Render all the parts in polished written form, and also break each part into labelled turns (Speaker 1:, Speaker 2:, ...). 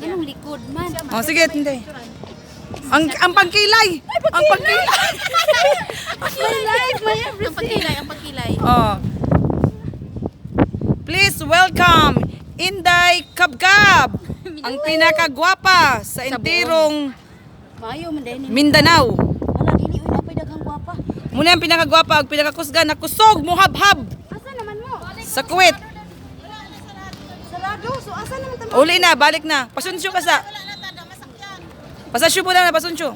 Speaker 1: Anong likod man?
Speaker 2: Oh, sige, hindi. Ang pangkilay. Ang pangkilay.
Speaker 1: My life, my everything. Ang pagkilay, ang pagkilay.
Speaker 2: Oh. Please welcome Inday Kabkab, ang pinakagwapa sa enterong
Speaker 1: Mayo man dahil.
Speaker 2: Mindanao.
Speaker 1: Wala, dili uy napay daghang gwapa.
Speaker 2: Muna ang pinakagwapa, ang pinakakusga, nakusog, muhabhab
Speaker 1: Asa naman mo?
Speaker 2: sa Kuwait.
Speaker 1: Sarado, so asa naman ta?
Speaker 2: Uli na, balik na. Pasunsyo ka sa. Pasasyo po lang na, pasunsyo.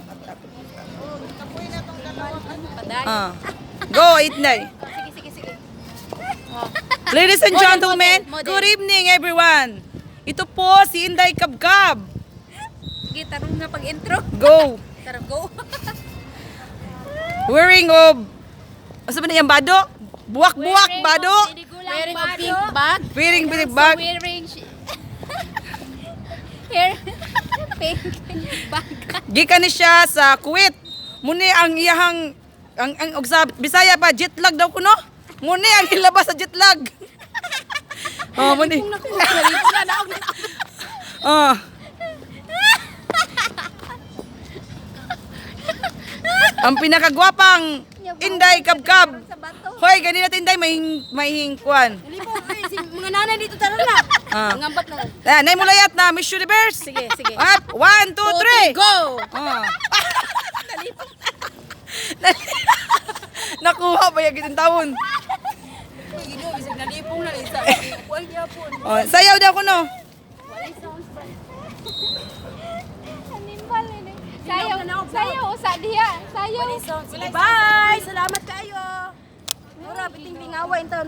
Speaker 2: Ah. Go, Inday.
Speaker 1: Sige, sige, sige.
Speaker 2: Ladies and
Speaker 1: Model,
Speaker 2: gentlemen,
Speaker 1: model, model.
Speaker 2: good evening, everyone. Ito po si Inday Kabkab.
Speaker 1: Sige, tarong na pag-intro.
Speaker 2: Go.
Speaker 1: Tara, go.
Speaker 2: Wearing of Asa ba na yung bado? Buwak-buwak bado.
Speaker 1: Wearing a pink bag.
Speaker 2: Wearing big bag.
Speaker 1: Wearing hair pink bag.
Speaker 2: Gikan ni siya sa Kuwait. Muni ang iyahang ang og sa Bisaya pa, jet lag daw kuno. Muni ang ilabas sa jet lag. Oh, muni. Oh. Ang pinakagwapang Inday Kabkab. Hoy, ganina Inday may may hingkuan.
Speaker 1: Libo, ay, si mga nanay dito tara na.
Speaker 2: Ah.
Speaker 1: Ngambat na.
Speaker 2: Ah, nay mulayat na Miss Universe.
Speaker 1: Sige, sige.
Speaker 2: Up, one, two, three.
Speaker 1: Go!
Speaker 2: Ah. Nakuha ba yung gitong taon?
Speaker 1: Ginoo, bisag nalipong na isa. Kuan gyapon.
Speaker 2: Oh, sayaw daw ko no.
Speaker 3: Animal ini. Sayaw, sayaw usa diha. Sayaw.
Speaker 1: Sige, bye. Salamat kayo. Mura biting lingawa intaw.